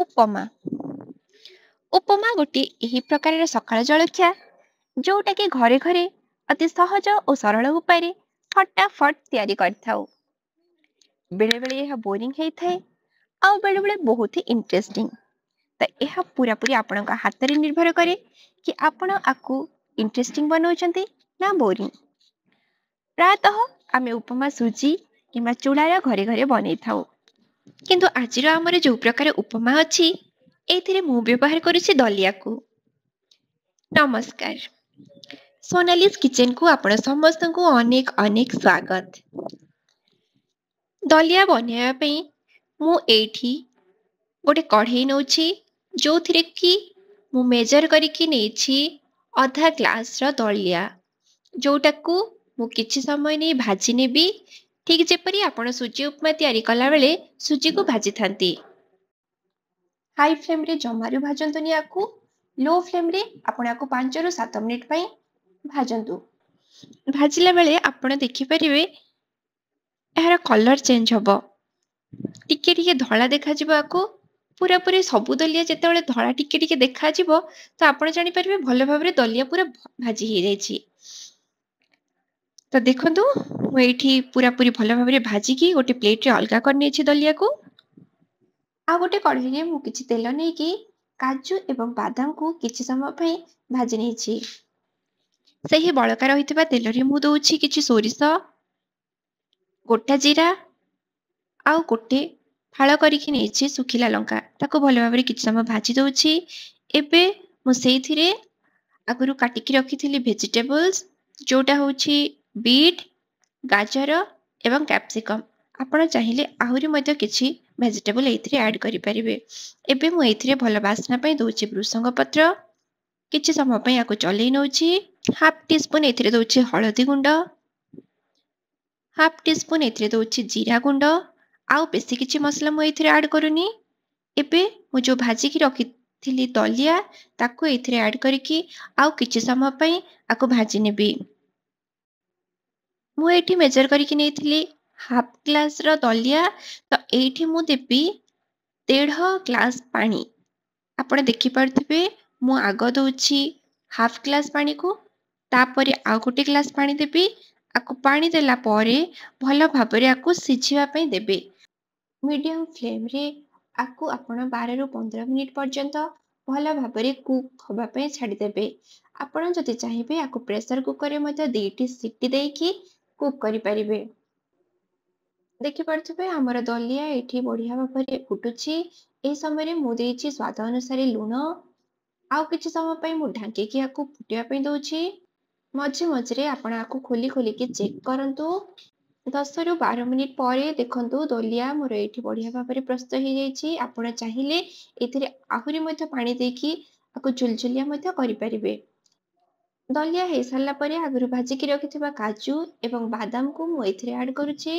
ଉପମା। ଉପମା ଗୋଟିଏ ଏହି ପ୍ରକାରର ସକାଳ ଜଳଖିଆ, ଯେଉଁଟାକି ଘରେ ଘରେ ଅତି ସହଜ ଓ ସରଳ ଉପାୟରେ ଫଟାଫଟ ତିଆରି କରିଥାଉ। ବେଳେବେଳେ ଏହା ବୋରିଂ ହେଇଥାଏ ଆଉ ବେଳେବେଳେ ବହୁତ ହି ଇଣ୍ଟରେଷ୍ଟିଂ। ତ ଏହା ପୁରାପୁରି ଆପଣଙ୍କ ହାତରେ ନିର୍ଭର କରେ କି ଆପଣ ଆକୁ ଇଣ୍ଟରେଷ୍ଟିଂ ବନାଉଛନ୍ତି ନା ବୋରିଂ। ପ୍ରାୟତଃ ଆମେ ଉପମା ସୁଜି କିମ୍ବା ଚୂଡ଼ାର ଘରେ ଘରେ ବନେଇଥାଉ, କିନ୍ତୁ ଆଜିର ଆମର ଯେଉଁ ପ୍ରକାର ଉପମା ଅଛି, ଏଇଥିରେ ମୁଁ ବ୍ୟବହାର କରୁଛି ଦଲିଆକୁ। ନମସ୍କାର, ସୋନାଲିସ୍ କିଚେନକୁ ଆପଣ ସମସ୍ତଙ୍କୁ ଅନେକ ଅନେକ ସ୍ୱାଗତ। ଦଲିଆ ବନେଇବା ପାଇଁ ମୁଁ ଏଇଠି ଗୋଟେ କଢ଼େଇ ନେଉଛି, ଯେଉଁଥିରେ କି ମୁଁ ମେଜର କରିକି ନେଇଛି ଅଧା ଗ୍ଲାସ୍ର ଦଲିଆ, ଯେଉଁଟାକୁ ମୁଁ କିଛି ସମୟ ନେଇ ଭାଜି ନେବି, ଠିକ୍ ଯେପରି ଆପଣ ସୁଜି ଉପମା ତିଆରି କଲାବେଳେ ସୁଜିକୁ ଭାଜିଥାନ୍ତି। ହାଇ ଫ୍ଲେମ୍ରେ ଜମାରୁ ଭାଜନ୍ତୁନି ଆକୁ, ଲୋ ଫ୍ଲେମ୍ରେ ଆପଣ ଆକୁ 5ରୁ 7 ମିନିଟ୍ ପାଇଁ ଭାଜନ୍ତୁ। ଭାଜିଲା ବେଳେ ଆପଣ ଦେଖିପାରିବେ ଏହାର କଲର୍ ଚେଞ୍ଜ ହେବ, ଟିକେ ଟିକେ ଧଳା ଦେଖାଯିବ ଆକୁ। ପୁରାପୁରି ସବୁ ଦଲିଆ ଯେତେବେଳେ ଧଳା ଟିକେ ଟିକେ ଦେଖାଯିବ, ତ ଆପଣ ଜାଣିପାରିବେ ଭଲ ଭାବରେ ଦଲିଆ ପୁରା ଭାଜି ହେଇଯାଇଛି। ତ ଦେଖନ୍ତୁ, ମୁଁ ଏଇଠି ପୁରାପୁରି ଭଲ ଭାବରେ ଭାଜିକି ଗୋଟେ ପ୍ଲେଟ୍ରେ ଅଲଗା କରିନେଇଛି ଦଲିଆକୁ। ଆଉ ଗୋଟେ କଢ଼େଇରେ ମୁଁ କିଛି ତେଲ ନେଇକି କାଜୁ ଏବଂ ବାଦାମକୁ କିଛି ସମୟ ପାଇଁ ଭାଜି ନେଇଛି। ସେହି ବଳକା ରହିଥିବା ତେଲରେ ମୁଁ ଦେଉଛି କିଛି ସୋରିଷ, ଗୋଟା ଜିରା ଆଉ ଗୋଟେ ଫାଳ କରିକି ନେଇଛି ଶୁଖିଲା ଲଙ୍କା। ତାକୁ ଭଲ ଭାବରେ କିଛି ସମୟ ଭାଜି ଦେଉଛି। ଏବେ ମୁଁ ସେଇଥିରେ ଆଗରୁ କାଟିକି ରଖିଥିଲି ଭେଜିଟେବଲ୍ସ, ଯେଉଁଟା ହେଉଛି ବିଟ୍, ଗାଜର ଏବଂ କ୍ୟାପ୍ସିକମ୍। ଆପଣ ଚାହିଁଲେ ଆହୁରି ମଧ୍ୟ କିଛି ଭେଜିଟେବଲ୍ ଏଇଥିରେ ଆଡ଼୍ କରିପାରିବେ। ଏବେ ମୁଁ ଏଇଥିରେ ଭଲ ବାସ୍ନା ପାଇଁ ଦେଉଛି ଭୃସଙ୍ଗ ପତ୍ର। କିଛି ସମୟ ପାଇଁ ଆକୁ ଚଲେଇ ନେଉଛି। ହାଫ୍ ଟି ସ୍ପୁନ୍ ଏଥିରେ ଦେଉଛି ହଳଦୀ ଗୁଣ୍ଡ, ହାଫ୍ ଟି ସ୍ପୁନ୍ ଏଥିରେ ଦେଉଛି ଜିରା ଗୁଣ୍ଡ। ଆଉ ବେଶୀ କିଛି ମସଲା ମୁଁ ଏଇଥିରେ ଆଡ଼୍ କରୁନି। ଏବେ ମୁଁ ଯେଉଁ ଭାଜିକି ରଖିଥିଲି ଦଲିଆ, ତାକୁ ଏଇଥିରେ ଆଡ଼୍ କରିକି ଆଉ କିଛି ସମୟ ପାଇଁ ଆକୁ ଭାଜି ନେବି। ମୁଁ ଏଇଠି ମେଜର କରିକି ନେଇଥିଲି ହାଫ୍ ଗ୍ଲାସ୍ର ଦଲିଆ, ତ ଏଇଠି ମୁଁ ଦେବି 1.5 ଗ୍ଲାସ୍ ପାଣି। ଆପଣ ଦେଖିପାରୁଥିବେ, ମୁଁ ଆଗ ଦେଉଛି ହାଫ୍ ଗ୍ଲାସ୍ ପାଣିକୁ, ତାପରେ ଆଉ ଗୋଟେ ଗ୍ଲାସ୍ ପାଣି ଦେବି। ଆକୁ ପାଣି ଦେଲା ପରେ ଭଲ ଭାବରେ ଆକୁ ସିଝିବା ପାଇଁ ଦେବେ। ମିଡ଼ିୟମ୍ ଫ୍ଲେମ୍ରେ ଆକୁ ଆପଣ 12ରୁ 15 ମିନିଟ୍ ପର୍ଯ୍ୟନ୍ତ ଭଲ ଭାବରେ କୁକ୍ ହେବା ପାଇଁ ଛାଡ଼ିଦେବେ। ଆପଣ ଯଦି ଚାହିଁବେ, ଆକୁ ପ୍ରେସର କୁକରରେ ମଧ୍ୟ 2ଟି ସିଟି ଦେଇକି କୁକ୍ କରିପାରିବେ। ଦେଖିପାରୁଥିବେ, ଆମର ଦଲିଆ ଏଇଠି ବଢ଼ିଆ ଭାବରେ ଫୁଟୁଛି। ଏହି ସମୟରେ ମୁଁ ଦେଇଛି ସ୍ୱାଦ ଅନୁସାରେ ଲୁଣ। ଆଉ କିଛି ସମୟ ପାଇଁ ମୁଁ ଢାଙ୍କିକି ଆକୁ ଫୁଟିବା ପାଇଁ ଦେଉଛି। ମଝି ମଝିରେ ଆପଣ ଆକୁ ଖୋଲି ଖୋଲିକି ଚେକ୍ କରନ୍ତୁ। 10ରୁ 12 ମିନିଟ୍ ପରେ ଦେଖନ୍ତୁ, ଦଲିଆ ମୋର ଏଇଠି ବଢ଼ିଆ ଭାବରେ ପ୍ରସ୍ତୁତ ହେଇଯାଇଛି। ଆପଣ ଚାହିଁଲେ ଏଥିରେ ଆହୁରି ମଧ୍ୟ ପାଣି ଦେଇକି ଆକୁ ଝୁଲଝୁଲିଆ ମଧ୍ୟ କରିପାରିବେ। ଦଲିଆ ହେଇସାରିଲା ପରେ ଆଗରୁ ଭାଜିକି ରଖିଥିବା କାଜୁ ଏବଂ ବାଦାମକୁ ମୁଁ ଏଥିରେ ଆଡ଼୍ କରୁଛି।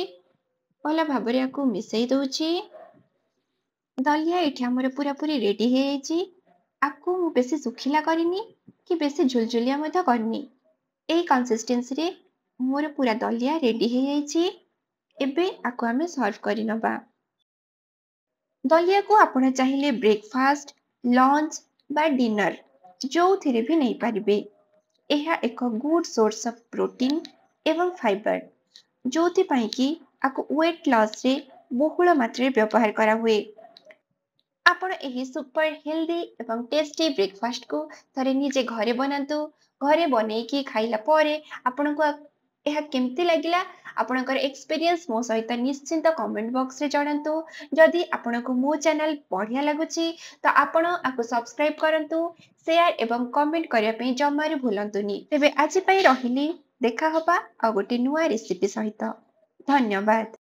ଭଲ ଭାବରେ ଆକୁ ମିଶାଇ ଦେଉଛି। ଦଲିଆ ଏଇଠି ଆମର ପୁରାପୁରି ରେଡ଼ି ହେଇଯାଇଛି। ଆକୁ ମୁଁ ବେଶୀ ଶୁଖିଲା କରିନି କି ବେଶୀ ଝୁଲଝୁଲିଆ ମଧ୍ୟ କରିନି। ଏଇ କନସିଷ୍ଟେନ୍ସିରେ ମୋର ପୁରା ଦଲିଆ ରେଡ଼ି ହେଇଯାଇଛି। ଏବେ ଆକୁ ଆମେ ସର୍ଭ କରିନେବା। ଦଲିଆକୁ ଆପଣ ଚାହିଁଲେ ବ୍ରେକଫାଷ୍ଟ, ଲଞ୍ଚ ବା ଡିନର ଯେଉଁଥିରେ ବି ନେଇପାରିବେ। ଏହା ଏକ ଗୁଡ୍ ସୋର୍ସ ଅଫ୍ ପ୍ରୋଟିନ୍ ଏବଂ ଫାଇବର, ଯେଉଁଥିପାଇଁ କି ଆକୁ ୱେଟ୍ ଲସ୍ରେ ବହୁଳ ମାତ୍ରାରେ ବ୍ୟବହାର କରାହୁଏ। ଆପଣ ଏହି ସୁପର ହେଲ୍ଦି ଏବଂ ଟେଷ୍ଟି ବ୍ରେକଫାଷ୍ଟକୁ ଥରେ ନିଜେ ଘରେ ବନାନ୍ତୁ। ଘରେ ବନେଇକି ଖାଇଲା ପରେ ଆପଣଙ୍କୁ ଏହା କେମିତି ଲାଗିଲା, ଆପଣଙ୍କର ଏକ୍ସପିରିଏନ୍ସ ମୋ ସହିତ ନିଶ୍ଚିନ୍ତ କମେଣ୍ଟ ବକ୍ସରେ ଜଣାନ୍ତୁ। ଯଦି ଆପଣଙ୍କୁ ମୋ ଚ୍ୟାନେଲ ବଢ଼ିଆ ଲାଗୁଛି, ତ ଆପଣ ଆକୁ ସବସ୍କ୍ରାଇବ୍ କରନ୍ତୁ। ସେୟାର ଏବଂ କମେଣ୍ଟ କରିବା ପାଇଁ ଜମାରୁ ଭୁଲନ୍ତୁନି। ତେବେ ଆଜି ପାଇଁ ରହିଲି, ଦେଖା ହବା ଆଉ ଗୋଟେ ନୂଆ ରେସିପି ସହିତ। ଧନ୍ୟବାଦ।